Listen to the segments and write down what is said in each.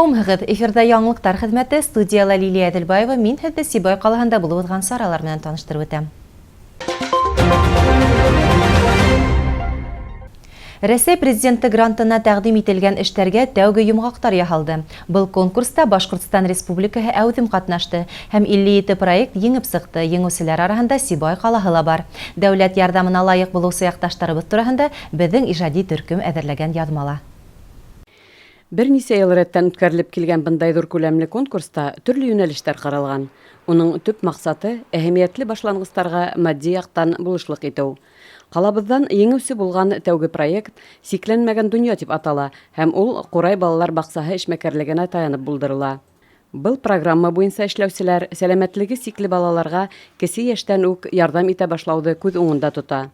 Һаумыһығыҙ! Эфирҙа яңылыҡтар хеҙмәте, студияла Лилия Әҙелбаева, мин һеҙҙе Сибай ҡалаһында булып уҙған саралар менән таныштырып үтәм. Рәсәй Президенты грантына тәкъдим ителгән эштәргә тәүге йомғаҡтар яһалды. Был конкурста Башҡортстан Республикаһы әүҙем ҡатнашты һәм 57 проект еңеп сыҡты, еңеүселәр араһында Сибай ҡалаһы ла бар. Дәүләт ярҙамына лайыҡ булыусы яҡташтарыбыҙ тураһында беҙҙең ижади төркөм әҙерләгән яҙмала. Бернисә ел рәттән үткәрелеп килгән бындай ҙур күләмле конкурста төрлө йүнәлештәр ҡаралған. Уның төп маҡсаты, әһәмиәтле башланғыстарға матди яҡтан булышлыҡ итеү. Ҡалабыҙҙан еңеүсе булған тәүге проект Сикләнмәгән донъя дип атала һәм ул Ҡурай балалар баҡсаһы эшмәкәрлегенә таянып булдырыла. Был программа буйынса эшләүселәр сәламәтлеге сикле балаларға кесе йәштән үк ярҙам итә башлауҙы күҙ уңында тота.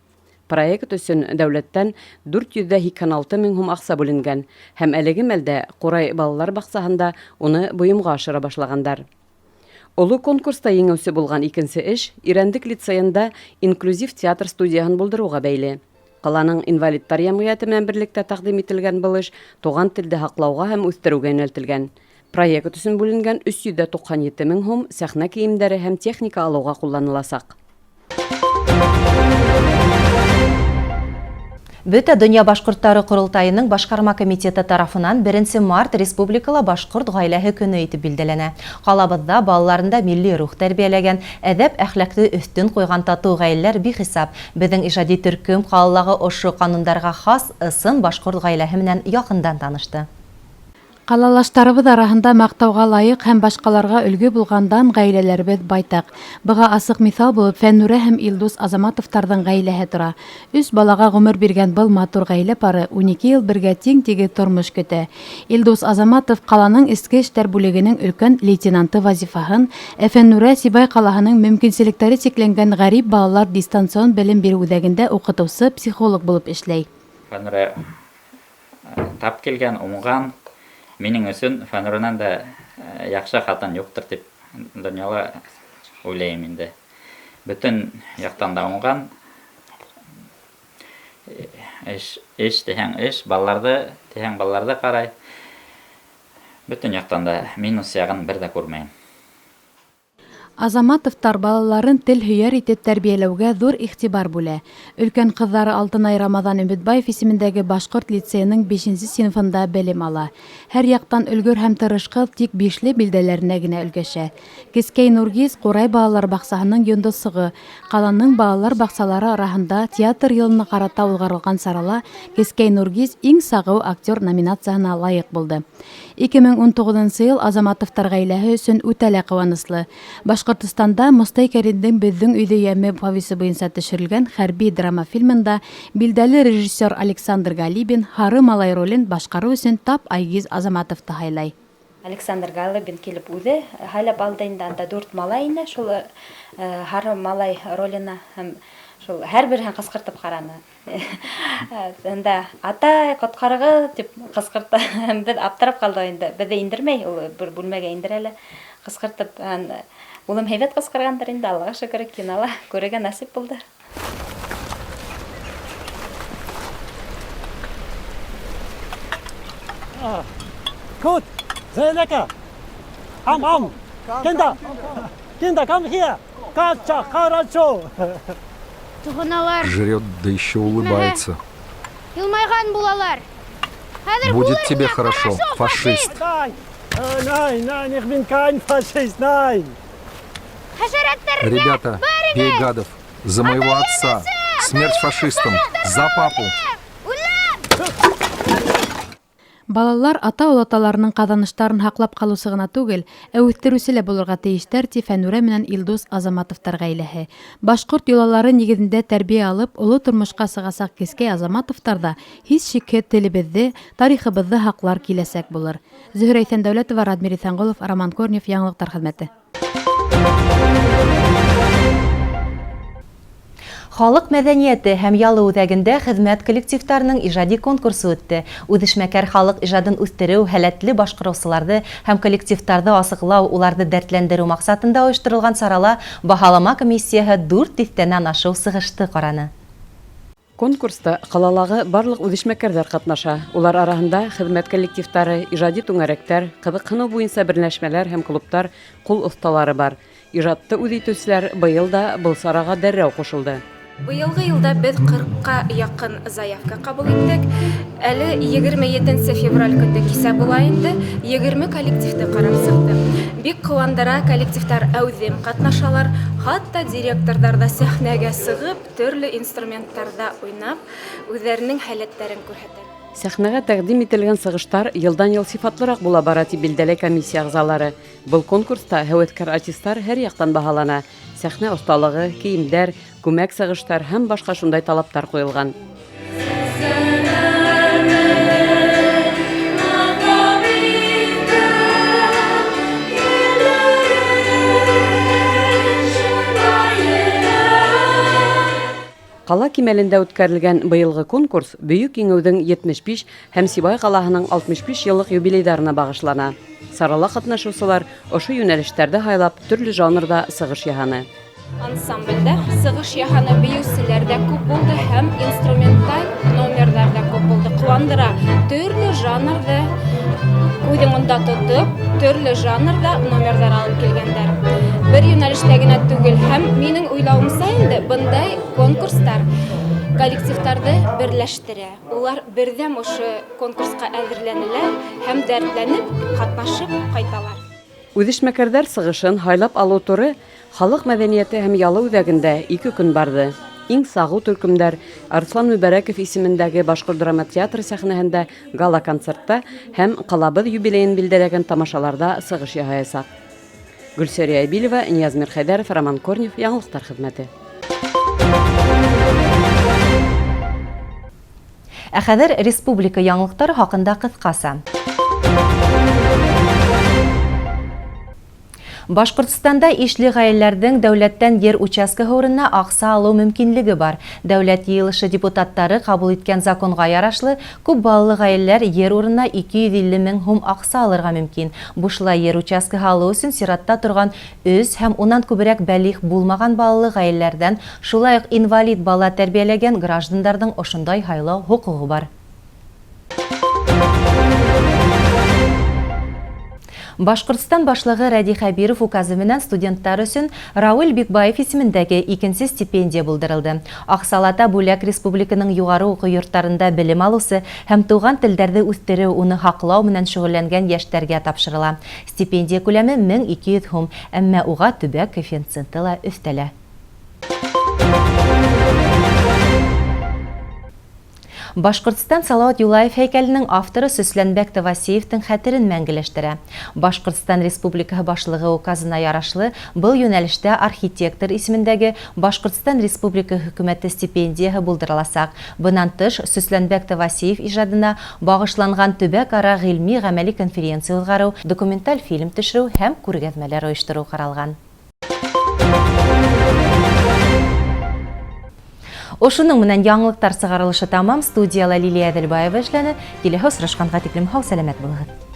Проект өсөн дәүләттән 486 мең һум аҡса бүленгән һәм әлеге мәлдә Ҡурай балалар баҡсаһында уны бойомға ашыра башлагандар. Оло конкурста еңеүсе булган икенсе эш Ирәндек лицеенда инклюзив театр студияһын булдырыуға бәйле. Ҡаланың инвалидтар йәмғиәте менән берлектә тәкъдим ителгән был эш туған телде һаҡлауға һәм үҫтереүгә йүнәлтелгән. Проект өсөн бүленгән 397 мең һум сәхнә кейемдәре һәм техника алыуға ҡулланыласаҡ. Бөтә дөнья башҡорттары ҡоролтайының башҡарма комитеты тарафынан беренсе март республикала башҡорт ғаиләһе көнө итеп билдәләнә. Ҡалабыҙҙа балаларында милли рух тәрбиәләгән, әҙәп-әхлаҡты өҫтөн ҡуйған татыу ғаиләләр бихисап. Беҙҙең ижади төркөм ҡалалағы ошо ҡанундарға хас ысын башҡорт ғаиләһе менән яҡындан танышты. Ҡалалаштарыбыҙ араһында маҡтауға лайыҡ һәм башҡаларға өлгө булған дан ғаиләләребеҙ байтаҡ. Быға асыҡ миҫал булып Фәннүрә һәм Илдус Азаматовтарҙың ғаиләһе тора. Өс балаға ғүмер биргән был матур ғаилә пары 12 йыл бергә тиң-тигеҙ тормош көтә. Илдус Азаматов ҡаланың эске эштәр бүлегенең өлкән лейтенанты вазифаһын, ә Фәннүрә Сибай ҡалаһының мөмкинселектәре сикләнгән ғәрип балалар дистанцион белем биреү үҙәгендә уҡытыусы-психолог булып эшләй. Фәннүрә Тап килгән, уңган. Минең өсөн Фәнүрәнән дә яҡшы хатын юҡтыр дип дөньяла уйлайым инде. Бөтен яктан да уңган. Эш, эш диһәң эш, балаларҙы диһәң балаларҙы карай. Бөтен яктан да минус ягын бер дә күрмәйем. Азаматовтар балаларын тел һөйәр итеп тәрбиәләүгә ҙур иғтибар бүлә. Өлкән ҡыҙҙары Алтынай Рамаҙан Өмөтбаев исемендәге башҡорт лицейының бишенсе синфында белем ала. Һәр яҡтан өлгөр һәм тырыш ҡыҙ тик бишле билдәләренә генә өлгәшә. Кескәй Нургиз, Ҡурай балалар баҡсаһының йондоҙсоғо. Ҡаланың балалар баҡсалары араһында театр йылына ҡарата уҙғарылған сарала Кескәй Нургиз Иң сағыу актер номинацияһына лайыҡ булды. 2019 нсы йыл Азаматовтар ғаиләһе өсөн үтә лә ҡыуаныслы. Башҡортостанда Мостай Кәримдең Беҙҙең өйҙө йәме повесы буйынса төшөрөлгән хәрби драма фильмында билдәле режиссер Александр Галибин Һары малай ролен башҡарыу өсөн тап Айгиз Азаматовты һайлай. Александр Галыбин килеп үҙе һайлап алды инде, анда дүрт малай ине, шул Һары малай роленә һәм шул һәрберһен ҡысҡыртып ҡараны. Унда атай, ҡотҡарығыҙ тип ҡысҡыртты. Беҙ аптырап ҡалдыҡ инде. Беҙҙе индермәй, ул бер бүлмәгә индерә лә ҡысҡыртып. Улым һәйбәт ҡысҡырғандыр инде, Аллаға шөкөр, кинола күрергә насип булды. Gut, sehr lecker. Am, am. Kinder, Kinder, komm her. Кача, хорошо. Туғыналар. Жрет, да еще улыбается. Йылмайған булалар. Хәҙер Будет булыр тебе миңә хорошо, фашист. Nein, nein, nein, ich bin kein Faschist, nein. Хәшәрәттәргә Ребята, бей гадов. За моего отца. Смерть фашистам. За папу. Үләм! Балалар ата-олаталарының ҡаҙаныштарын һаҡлап ҡалыусы ғына түгел, ә үҫтереүсе лә булырға тейештәр, ти Фәнүрә менән Илдус Азаматовтар ғаиләһе. Башҡорт йолалары нигеҙендә тәрбиә алып, оло тормошҡа сығасаҡ кескәй Азаматовтар ҙа, һис шикһеҙ, телебеҙҙе, тарихыбыҙҙы һаҡлар киләсәк булыр. Зөһрә Иҫәндәүләтова, Радмир Иҫәнғолов, Роман Корнев, Яңылыҡтар хеҙмәте. Халыҡ мәҙәниәте һәм ялы үҙәгендә хеҙмәт коллективтарының ижади конкурсы үтте. Үҙешмәкәр халыҡ ижадын үҫтереү, һәләтле башҡарыусыларҙы һәм коллективтарҙы асыҡлау, уларҙы дәртләндереү маҡсатында ойошторолған сарала баһалама комиссияһы дүрт тиҫтәнән ашыу сығышты ҡараны. Конкурста ҡалалағы барлыҡ үҙешмәкәрҙәр ҡатнаша. Улар араһында хеҙмәт коллективтары, ижади түңәрәктәр, ҡыҙыҡһыныу буйынса берләшмәләр һәм клубтар, ҡул оҫталары бар. Ижадты үҙ итеүселәр быйыл да был сараға дәррәү ҡушылды. Быйылғы йылда беҙ ҡырҡҡа яҡын заявка ҡабул иттек. Әле 27 нсе февраль көндө кисә була инде, 20 коллективты ҡарап сыҡтыҡ. Бик ҡыуандыра, коллективтар әүҙем ҡатнашалар, хатта директорҙар ҙа сәхнәгә сығып, төрлө инструменттарҙа уйнап, үҙҙәренең һәләттәрен күрһәтә. Сәхнәгә тәкъдим ителгән сығыштар йылдан-йыл сифатлыраҡ була бара, тип билдәләй комиссия әгъзалары. Был конкурста һәүәҫкәр артисттар һәр яҡтан баһалана. Сәхнә осталығы, кейемдәр, күмәк сығыштар һәм башҡа шундай талаптар ҡуйылған. Ҡала кимәлендә үткәрелгән быйылғы конкурс Бөйөк Еңеүҙең 75 һәм Сибай ҡалаһының 65 йыллыҡ юбилейҙарына бағышлана. Сарала ҡатнашыусылар ошо йүнәлештәрҙе һайлап, төрлө жанрҙа сығыш яһаны. Ансамблдә сығыш яһаны, бейеүселәр ҙә күп булды һәм инструменталь номерҙар ҙа күп булды. Ҡыуандыра, төрлө жанрҙы күҙ уңында тотоп, төрлө жанрҙа номерҙар алып килгәндәр. Бер йүнәлештә генә түгел. Һәм минең уйлауымса инде, бындай конкурстар коллективтарҙы берләштерә. Улар берҙәм ошо конкурсҡа әҙерләнәләр һәм дәртләнеп ҡатнашып ҡайталар. Үҙешмәкәрҙәр сығышын һайлап алыу туры Халыҡ мәҙәниәте һәм ялы үҙәгендә ике көн барҙы. Иң сағыу төркөмдәр Арыҫлан Мөбәрәков исемендәге Башҡорт драма театры сәхнәһендә гала-концертта һәм ҡалабыҙ юбилейын билдәләгән тамашаларҙа сығыш яһаясаҡ. Гөлсәрия Әбилева, Нияз Мирхәйҙәров, Роман Корнев, Яңылыҡтар хеҙмәте. Ә хәҙер республика яңылыҡтары хаҡында ҡыҫҡаса. Башҡортостанда ишле ғаиләләрҙең дәүләттән ер участкаһы урынына аҡса алыу мөмкинлеге бар. Дәүләт йыйылышы депутаттары ҡабул иткән законға ярашлы, күп балалы ғаиләләр ер урынына 250 мең һум аҡса алырға мөмкин. Бушлай ер участкаһы алыу өсөн сиратта торған өс һәм унан күберәк бәлиғ булмаған балалы ғаиләләрҙән, шулай уҡ инвалид бала тәрбиәләгән граждандарҙың ошондай һайлау хоҡуғы бар. Башҡортостан башлығы Радий Хәбиров указы менән студенттар өсөн Рауил Бикбаев исемендәге икенсе стипендия булдырылды. Аҡсалата бүләк республиканың юғары уҡыу йорттарында белем алыусы һәм туған телдәрҙе үҫтереү, уны һаҡлау менән шөғөлләнгән йәштәргә тапшырыла. Стипендия күләме 1200 һум, әммә уға төбәк коэффициенты ла өҫтәлә. Башҡортостан Салауат Юлаев һәйкәленең авторы Сөсләнбәк Тавасиевтың хәтерен мәңгеләштерә. Башҡортостан Республикаһы башлығы указына ярашлы, был йүнәлештә архитектор исемендәге Башҡортостан Республика хөкүмәте стипендияһы булдырыласаҡ. Бынан тыш, Сөсләнбәк Тавасиев ижадына бағышланған төбәк-ара ғилми-ғәмәли конференция уҙғарыу, документаль фильм төшөрөү һәм күргәҙмәләр ойоштороу ҡаралған. Ошоноң менән яңылыҡтар сығарылышы тамам. Студияла Лилия Әҙелбаева эшләне. Киләһе осрашҡанға тиклем һау-сәләмәт булығыҙ.